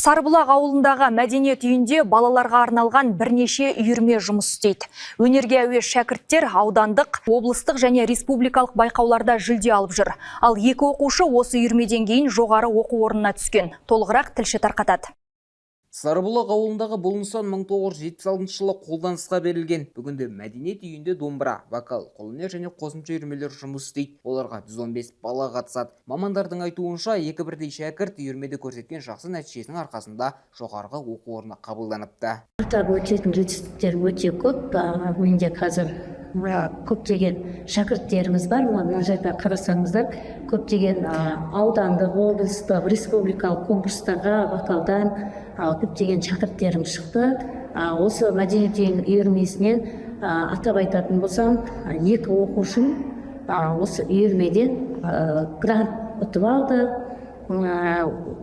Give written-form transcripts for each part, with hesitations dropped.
Сарыбұлақ ауылындағы мәдениет үйінде балаларға арналған бірнеше үйірме жұмыс істейді. Өнерге әуес шәкірттер аудандық, облыстық және республикалық байқауларда жүлде алып жүр. Ал екі оқушы осы үйірмеден кейін жоғары оқу орнына түскен. Толығырақ тілші тарқатады. Сарыбұлақ ауылындағы бұл нысан 1976 жылы қолданысқа берілген. Бүгінде мәдениет үйінде домбыра, вокал, қолөнер және қосымша үйірмелер жұмыс істейді. Оларға 115 бала қатысады. Мамандардың айтуынша, екі бірдей шәкірт үйірмеде көрсеткен жақсы нәтижесінің арқасында жоғарғы оқу орнына қабылданыпты. Атап өтетін жетістіктер өте көп. Менде қазір көптеген шәкірттеріміз бар. Мына жерде қарасаңыздар, көптеген аудандық, облыстық, республикалық конкурстарға вокалдан көптеген шәкірттерім шықты. Осы мәдениет үйінің үйірмесінен атап айтатын болсам, екі оқушым осы үйірмеден грант ұтып алды.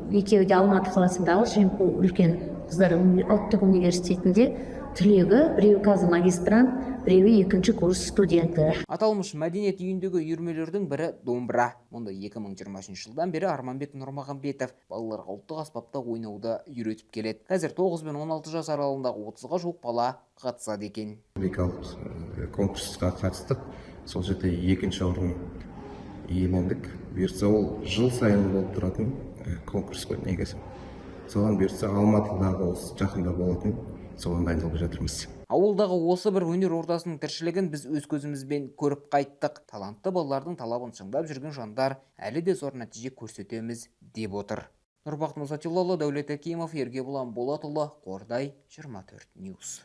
Екеуі де Алматы қаласындағы ЖМПУ, үлкен қыздар ұлттық университетінде түлегі. Біреуі қазір магистрант, біреуі екінші курс студенті. Аталмыш мәдениет үйіндегі үйірмелердің бірі – домбыра. Мұнда 2023 жылдан бері Арманбек Нұрмағамбетов балаларға ұлттық аспапта ойнауды үйретіп келеді. Қазір 9 бен 16 жас аралығындағы 30-ға жуық бала қатысады екен. Республикалық конкурсқа қатыстық, сол жерде екінші орын иелендік. Бұйыртса, ол жыл сайын болып тұратын конкурс қой негізі. Соған, бұйыртса, Алматыдағы осы жақында болатын, соған дайындалып жатырмыз. Ауылдағы осы бір өнер ордасының тіршілігін біз өз көзімізбен көріп қайттық. Талантты балалардың талабын шыңдап жүрген жандар әлі де зор нәтиже көрсетеміз деп отыр. Нұрбақыт Мұсатилұлы, Дәулет Әкімов, Еркебұлан Болатұлы, Қордай, 24 News.